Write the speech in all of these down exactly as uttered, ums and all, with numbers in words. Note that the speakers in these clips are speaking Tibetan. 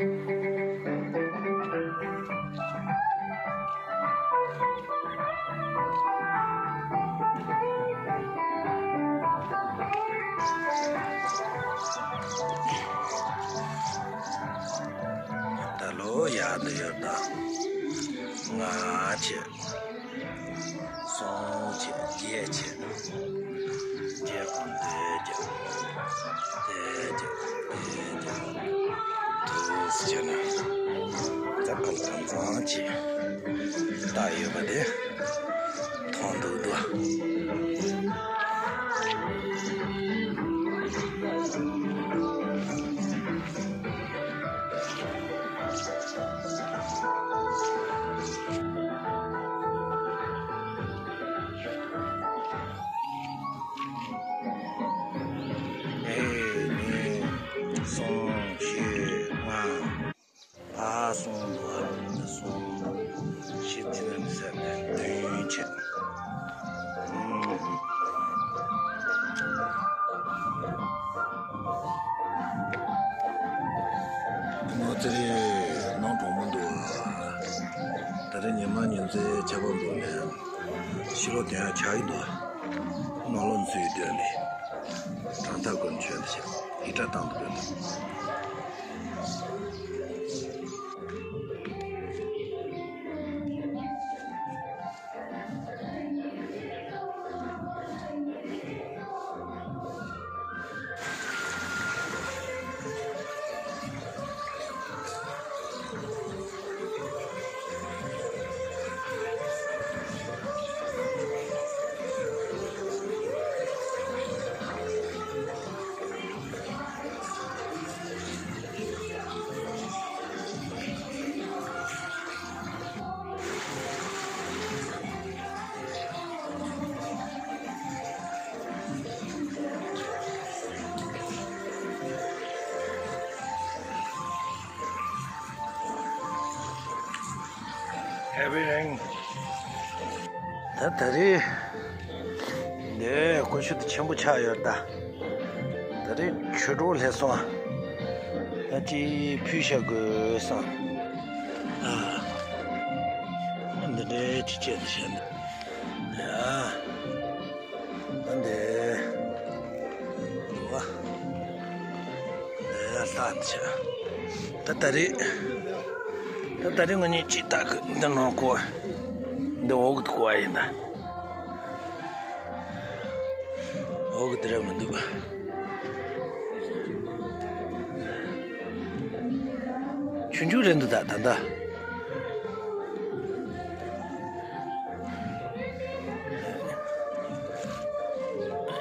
ད་ལོ་ཡག་འདི་ཡོད་ད། ང་བྱས། སོང་བྱས། བརྒྱད་བྱས། བརྒྱད་གོང་དེ་བརྒྱབ། དེ་བརྒྱབ། དེ་བརྒྱབ། དུས་བྱས་ན། ད་གང་གང་ཚང་བྱས། ད་ཡོད་པ་དེ། མཐོང་འདུག་འདུག་ཨེ། གཉིས། གསུམ། བཞི། ལྔ། ཨ། གསུམ་འདུག་ཨ། གསུམ། བཞི། དེ་ནས་ཟེར་ནས་བདུན་བྱས། ཨུམ། ང་ཚེ་རིང་ནང་གྲོགས་མོ་འདུག་ད་རེས་ཉི་མ་ཉིན་མཚན་ཁྱད་པར་འདུག་ནས་ཕྱི་ལོགས་དེ་ཡང་ཆགས་ཀྱི་འདུག་ནང་ལོགས་འཛུལ་དོན་ལས་གྲང་ཐག་གོན་ཆོད་འདི་བྱས་ཡིག་ཁྲ་བཏང་འདུག་དོན་དུ། Heavy rain. ད་ད་རེས་འདི་ཀུ་ཤུ་དེ་ཆེན་པོ་ཆགས་ཡོད་ད། ད་རེས་ཆོས་གྲོགས་སླེབས་སོང་ཨ། ད་ཅི་ཕུལ་བཞག་དགོས་བསམ། ཨ། འདི་འདྲའི་ཅི་བྱས་ནས་བཤད་འདི། ཡ། ད་འདི། འདུག་ཨ། འདི་ལྟ་འདི་བྱས། ད་ད་རེས། ད་ད་རེས་ང་གཉིས་ཅི་ལྟ་གི་འདི་ནང་ཁོ། འདི་འོག་གི་ཁོ་ཨ་ཡིན་ད། འོག་གི་དེ་ར་མི་འདུག་ཆུང་ཆུང་རེད་འདུག་ད་ད་ད།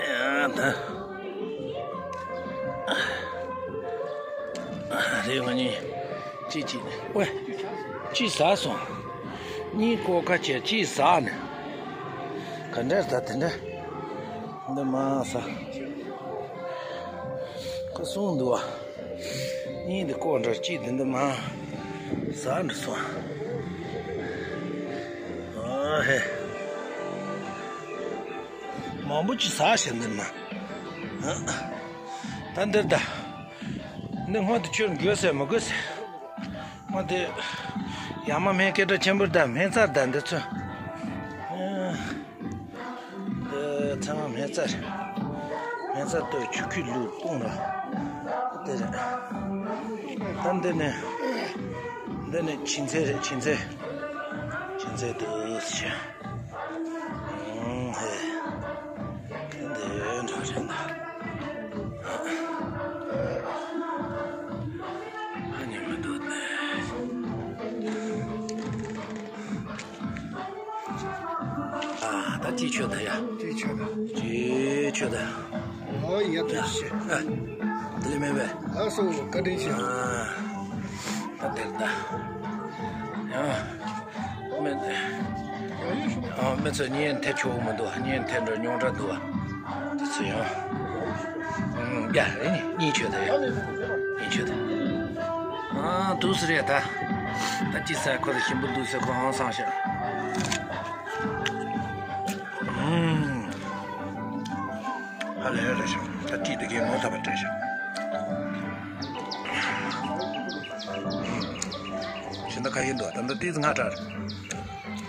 ཡ་ད། རེད་ང་གཉིས། ཅི་ཅི། ཝེ། ཅི་ཟ་སོང་། གཉིས་ཀོ་ཁ་ཆེ་ཅི་ཟ་ནས། ག་འདྲ་ད་དེ་འདྲ། འདི་མ་ཟ། ཁོ་གསུངས་འདུག་བ། གཉིས་འདི་ཀོ་འདྲ་ཅི་འདི་འདི་མ། ཟ་འདྲ་སོང་། ཨ་ཧེ། མང་པོ་ཅི་ཟ་ཞེས་འདི་མ། ད་འདིར་ད། འདི་སྔོན་དུ་ཁྱོད་དགོས་ཟེར་མི་དགོས་ཟེར། སྔོན་དེ། ཡ་མ་སྨན་སྐད་གྲགས་ཆེན་པོར་ད་སྨན་རྩྭ་ད་འདི་ཚོ། འདི་ཚང་མ་སྨན་རྩྭ་རེད། སྨན་རྩྭ་ལྟོས་ཆུ་ཁུས་བླུགས་སྤུངས་ར། དེ་རེད། ད་འདི་ནི། འདི་ནི་ཕྱི་ཚེ་རེད་ཕྱི་ཚེ། ཕྱི་ཚེ་འདུག་ཟེར། ཨང་ཧེ། འདི་འདྲ་རེད་ན། ཨ་ནི་མི་འདུག་ནས། ཨ་ད་ཅི་ཆོད་ད་ཡ། ཅི་ཆོད་ད། ཅི་ཆོད་ད། ཨོ་ཡ་ད་ཤེ། ཨ། དེ་ལས་མེད་པས། ཨ་སོ་བཀའ་དྲིན་ཆེ། ཨ། ད་དེར་ད། ཡ། མི། ཨ་མི་ཚོ་གཉེན་ཐེ་ཆོག་མི་འདུག་གཉེན་ཐེ་འགྲོ་ཉུང་དྲགས་འདུག་དེ་ཚོ་ཡང་། ཨུམ། ཡ་རེད་ནི་གཉིས་ཆོད་ད་ཡ། གཉིས་ཆོད་ད། ཨ་འདུག་སེ་རེད་ད། ད་ཅི་ཟེར་ཁོ་ཚོ་ཞིམ་པོ་འདུག་ཟེར་ཁོ་ཧང་སང་ཤག་ཨུམ། ཧ་ལས་རེད་ཤག་ད་ཅི་དེ་གའི་ངོ་ཚ་བ་སྤྲད་ཤག་ད་ལྟ་ག་ཡིན་འདུག་ད་ལྟ་ཏིས་ང་དྲར།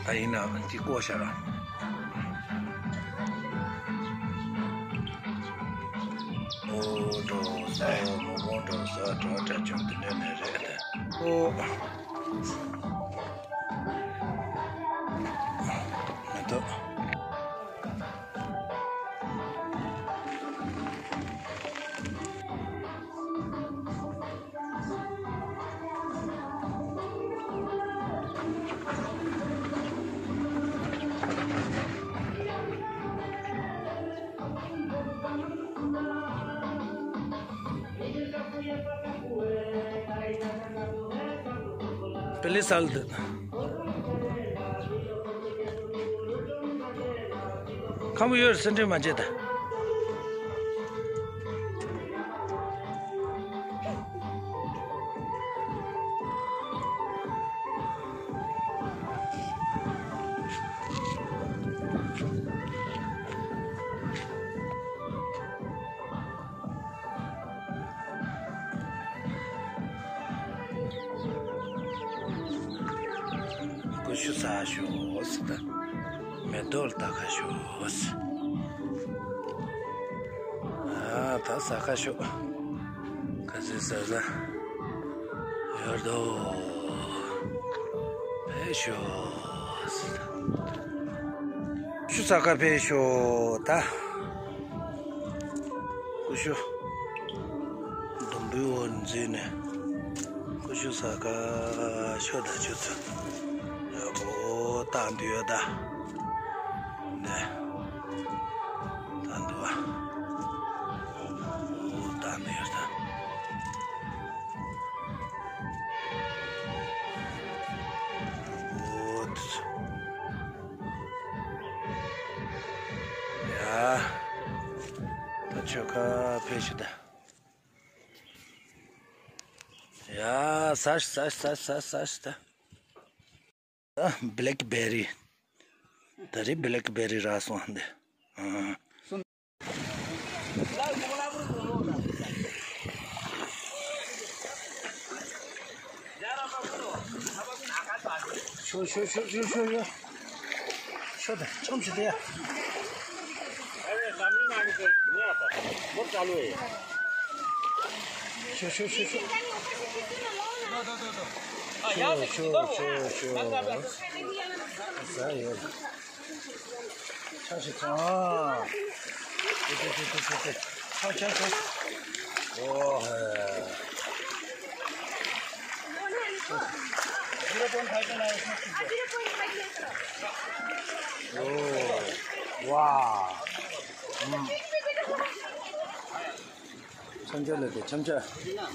ད་ཡིན་ན་ཅིག་བཀོག་ཤག་ར། ཨོ་འགྲོ་ས་མོ་མོ་འགྲོ་ས་དྲ་དྲ་ཅུང་དེ་འདྲ་ནས་རེད། ཨོ། མི་འདུག Please hold. ཁམ་བུ་ཡོད་སེམས་ཁྲལ་མ་བྱེད་ད། ཀུ་ཤུ་ཟ་ཤོག་ཟེར་ད། མེ་ཏོག་ལ་ལྟ་ཁ་ཤོག་ཟེར། ཨ་ད་ཟ་ཁ་ཤོག་ག་ཚོད་ཟ་ཟ། ཡོད་དོ། ཕེབས་ཤོག་ཟེར་ད། ཀུ་ཤུ་ཟ་ཁ་ཕེབས་ཤོག་ད། ཀུ་ཤུ། ལྡུམ་བུའི་འོག་འཛུལ་ནས། ཀུ་ཤུ་ཟ་ཁ་ཤོག་ད་ཆུ་ཚོད། ཡག་པོ་བཏང་འདུག་ཡོད་ད། ནས། བཏང་འདུག་ཨ། ཨོ་བཏང་འདུག་ཡོད་ད། ཨོ་དེ་ཚོ། ཡ། ད་ཆོས་ཁ་ཕེབས་ཤིག་ད། ཡ། ཟ་ཟ་ཟ་ཟ་ཟ་ཟ། ད་བྷེ་ལེག་བྷེ་རི། ད་རེས་བྷེ་ལེག་བྷེ་རི་རག་སོང་འདི། ཨ། ཤོ་ཤོ་ཤོ་ཤོ་ཤོ་ཡོ། ཤོ་ད་ཆོམ་ཤི་ཏེ་ཡ། अरे सामने में आने से नहीं आता। बहुत चालू है ये। ཤོ་ཤོ་ཤོ་ཤོ། ཤོ་ཤོ་ཤོ་ཤོ། ས་ཡོད། ཆ་ཞིག་ཚང་། ཏེ་ཏེ་ཏེ་ཏེ་ཏེ། ཆ་ཆ་ཆ། ཨོ་ཧེ། ཨོ། ཝ། ཨུམ། མཚམས་སྦྱོར་ལས་དེ་མཚམས་སྦྱོར།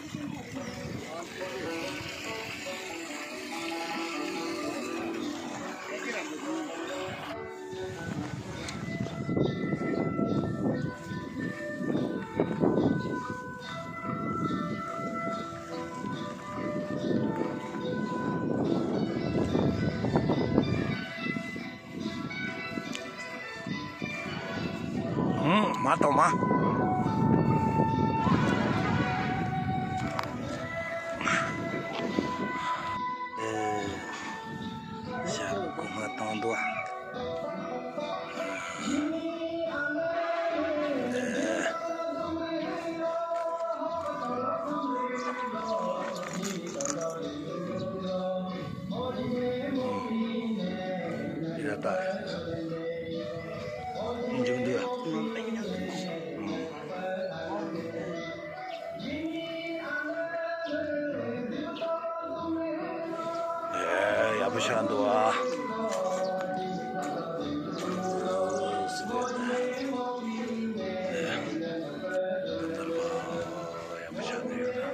ཧུམ། མ་གཏོང་མ། ཨེ། ཤ་སྐོམ་མ་གཏོང་དོ། ཡོད་པ། འཇུག་འདུག་ཨེ། ཡག་པོ་ཆགས་འདུག་ཨ། ཨེ། ཡག་པོ་ཆགས་འདུག་ཡོད་ད།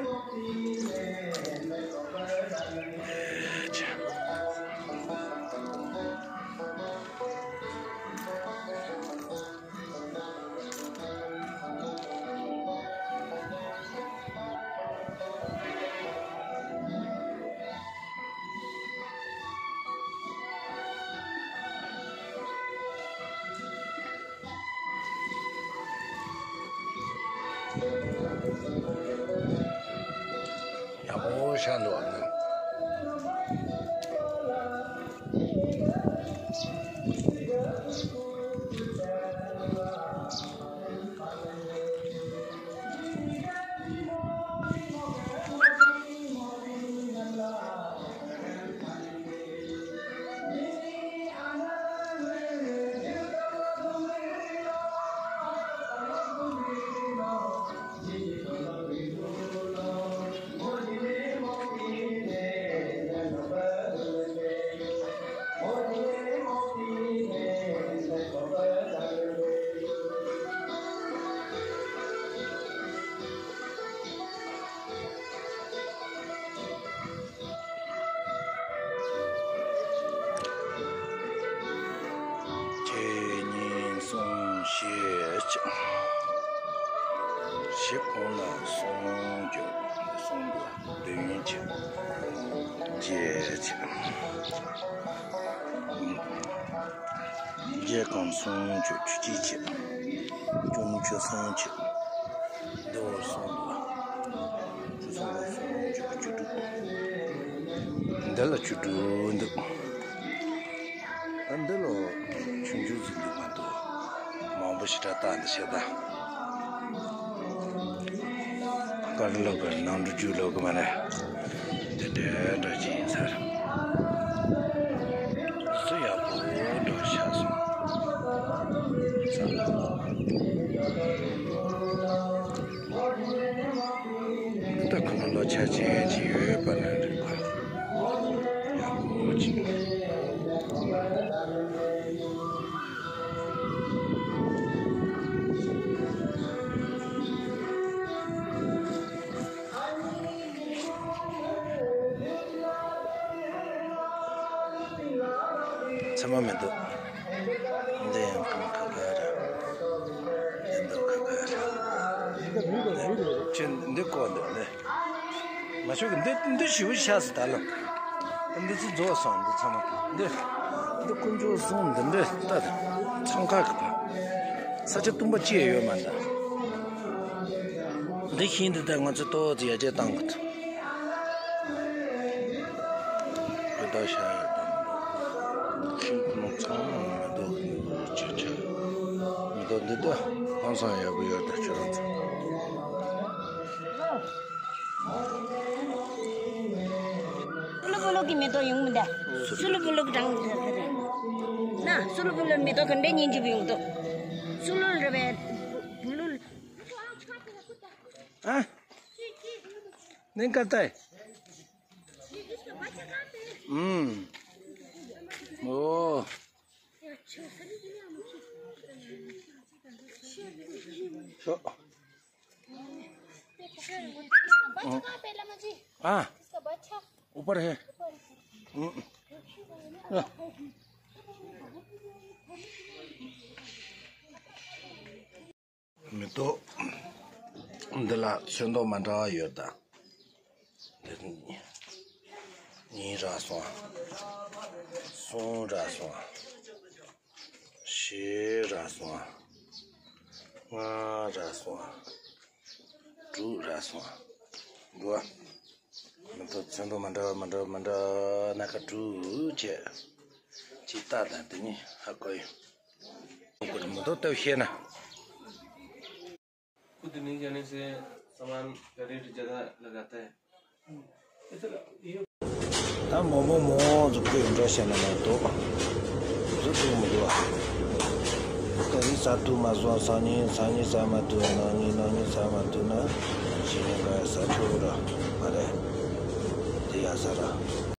ཡག་པོ་ཆགས་འདུག་ཨ་ནི། བརྒྱད་བྱས། བརྒྱད་གང་གསུམ་བྱས། བཅུ་གཅིག་བྱས། བཅུ་གཉིས་བཅུ་གསུམ་བྱས། འདི་བར་གསུམ་འདུག་བཅུ་གསུམ་དང་གསུམ་བྱས། བཅུ་དྲུག་འདི་ལ་བཅུ་དྲུག་འདུག་ཨ། འདི་ལོ་ཆུང་ཆུང་ཟིག་འདུག་མ་གཏོགས། མང་པོ་ཞེ་དྲག་བཏགས་འདི་བྱས་ད། དཀར་ལོག་གི་ནང་འགྲོ་རྒྱུ་ལོག་གི་མ་རེད། དེ་འདྲ་འདྲ་ཅིག་ཡིན་ས་རེད། སུ་ཡག་པོ་འགྲོ་ཤག་སོང་། ད་ཁོ་ན་ལོ་ཆ་ཅན་ཅིག་ཡོད་པ་ན་རེད་པ། ཡག་པོ་ཅིག་ཚང་མ་མི་འདུག་འདི་ཡང་ཁ་ཁ་རེད། འདི་འདུག་ཁ་ཁ་རེད། ཁྱོད་འདི་བཀོག་འདུག་ནས། མ་ཤོག་གི་འདི་འདི་ཞིབ་ཞིག་ཤ་ཟི་ད་ལ། འདི་ཚོ་རྫོགས་སོང་འདི་ཚང་མ། འདི་འདི་དཀོན་མཆོག་གསུམ་འདི་འདྲ་ལྟ། འཚང་ཁ་གི་བ། ས་ཆ་སྟོང་པ་ཅི་ཡང་ཡོད་མ་འདུག་འདི་ཤིང་འདི་ད་ང་ཚོ་ཏོག་ཙམ་ཡར་རྒྱས་བཏང་གི་འདུག་དེ་དག་ཤ་ཡོད་དམ། ཤིང་ཁོ་ན་ཚང་མ་མེ་ཏོག་གི་ཆ་ཆ། མེ་ཏོག་འདི་ད་ཧང་སང་ཡག་པོ་ཡོད་ད་ཁྱོད་རང་ཚོ། སུ་ལུ་བུ་ལུ་གི་མེ་ཏོག་ཡོང་མི་འདའ། སུ་ལུ་བུ་ལུ་གི་གྲངས་འདི་རེད། ན་སུ་ལུ་བུ་ལུ་མེ་ཏོག་གི་འདྲ་སྙིང་རྗེ་པོ་ཡོང་འདུག་སུ་ལུ་རེད་པས། བུ་ལུ། ཨ། ནིང་ཀ་ཏའི། ཨུམ། ཨོ། ཤོ། हाँ, ऊपर है। हम्म। མེ་ཏོག་འདི་ལ་ཚོན་མདོག་མ་འདྲ་བ་ཡོད་ད། འདི་གཉིས་རག་སོང་། གསུམ་རག་སོང་། བཞི་རག་སོང་། ལྔ་རག་སོང་། དྲུག་རག་སོང་། འདུག་བ། མེ་ཏོག་ཚོན་མདོག་མ་འདྲ་བ་མ་འདྲ་བ་མ་འདྲ་བ་སྣ་ཁ་དྲུག་བྱས། ཅིག་ལྟ་དང་དེ་ནི་ཧ་གོ་ཡོང་། མེ་ཏོག་ལྟ་བཤད་ན། खुद नहीं जाने से सामान रेट ज़्यादा लगाता है। ད་མོག་མོག་མོག་ཟུག་གི་འགྲོ་བཤད་ན་མ་གཏོགས་ཟུག་ཟུག་མི་འདུག་བ། ད་རིང་ཟ་དུ་མ་སོང་། སང་ཉིན་སང་ཉིན་ཟ་མ་ཐུབ། གནངས་ཉིན་གནངས་ཉིན་ཟ་མ་ཐུབ་ན་གཞེས་ནིང་ག་ཟ་ཆོག་ར་མ་རེད། དེ་ཡག་ས་ར།